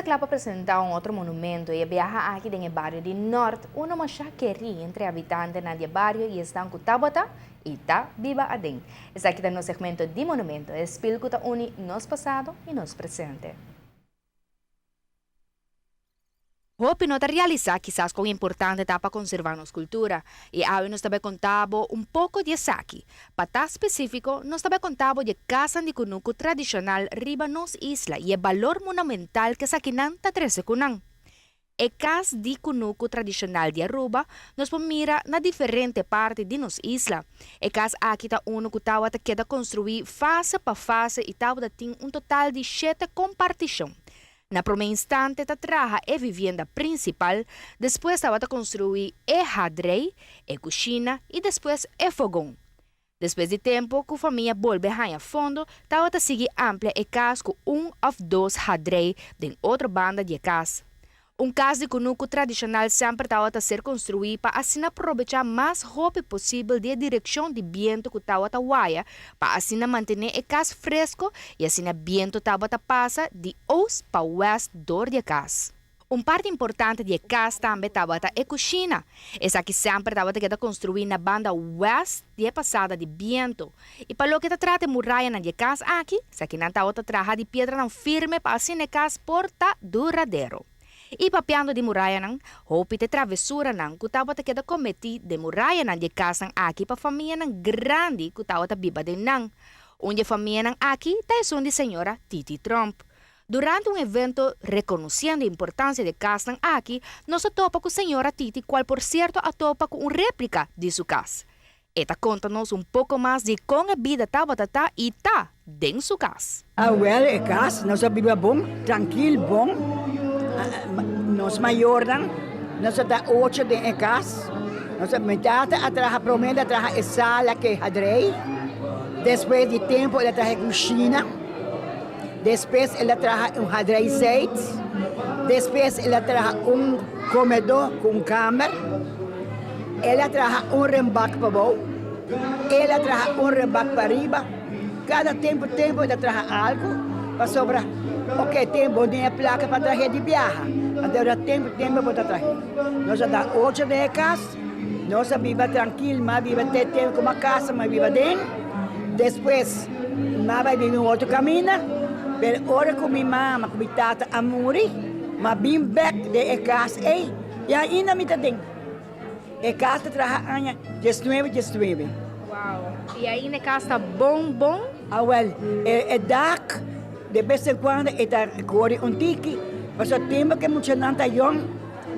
ta kla pa presentá un otro monumento i e biaha aki den e bario di Nort, uno masha kerí entre habitantenan di e bario i esnan ku tabata i ta biba aden. Esaki ta nos segmento di Monumento, e spil ku ta uni nos pasado i nos presente. Hopi no ta realisá kisas kon importante ta pa konservá nos kultura, i awe nos ta bai konta bo un poko di esaki. Pa ta spesífiko, nos ta bai konta bo di e kasnan di kunuku tradishonal riba nos isla i e balor munamental ku esakinan ta trese ku nan. E kas di kunuku tradishonal di Aruba nos por mira na diferente parti di nos isla. E kas aki ta unu ku tabata keda konstruí fase pa fase i tabata tin un total di shete kompartishon. Na promé instante ta traha e vivienda prinsipal, despues tabata konstruí e hadrei, e kushina i despues e fogon. Despues di tempu ku famia bolbe haña fondo, tabata sigui amplia e kas ku un òf dos hadrei den otro banda di e kas. Un kas di kunuku tradishonal semper tabata ser konstruí pa asina probechá mas hopi posibel di e direkshon di bientu ku tabata waya pa asina mantené e kas fresko i asina bientu tabata pasa di oost pa west dor di e kas. Un parti importante di e kas tambe tabata e kushina. Esaki semper tabata keda konstruí na banda west di e pasada di bientu. I pa loke ta trata e murayanan di e kas aki, esakinan tabata traha di piedranan firme pa asina e kas por ta duradero. I papiando di murayanan, hopi ta e travesuranan ku tabata keda kometí den murayanan di e kasnan aki pa famianan grandi ku tabata biba den nan. Un di e famianan aki ta esun di señora Titi Tromp. Durante un evento rekonosiendo e importansia di e kasnan aki, nos a topa ku señora Titi kual por sierto a topa ku un réplika di su kas. E ta konta nos un poko mas di kon e bida tabata ta i ta den su kas. Awel e kas nos a biba bon, trankil bon. Nos mayornan, nos a ta ocho den e kas. Nos a, mi tata a traha prome el a traha e sala ku e hadrei. Despues di tempu el a traha e kushina. Despues el a traha un hadrei seit. Despues el a traha un komedó ku un kamer. El a traha un rembak pabou. El a traha un rembak pariba. Kada tempu tempu el a traha algu pasobra oke tin bo den e plaka pa trahe di biaha. Anto ora tempu tempu bo ta trahe. Nos a ta ocho den e kas. Nos a biba trankil. Mi a biba te tempu ku mi a kasa mi a biba den. Despues mi a bai biba un otro kaminda. Pero ora ku mi mama ku mi tata a muri, mi a bin bek den e kas ei i ainda mi ta den. E kas ta traha aña diesnuebe diesnuebe. Wow! I ainda e kas ta bon bon? Awel, e dak de bes en kuando e ta kore un tiki, pasobra tempu ku e muchanan ta yòn,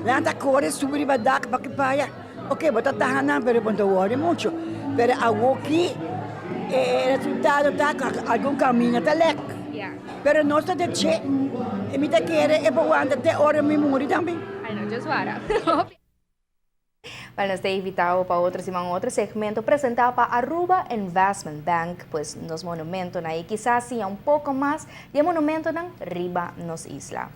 nan ta kore subi riba dak pa ki paya. Oke, bo ta taha nan, pero bo no ta wòri muchu. Pero awoki e resultado ta ku algun kaminda ta lèk. Pero nos ta dech'é i mi ta kere e por wanta te ora mi muri tambe. Ai no, djes wara. Wel nos ta invita bo pa otro siman un otro segmento presenta pa Aruba Investment Bank, pues nos monumentonan y kisas siña un poco mas di e monumentonan riba nos isla.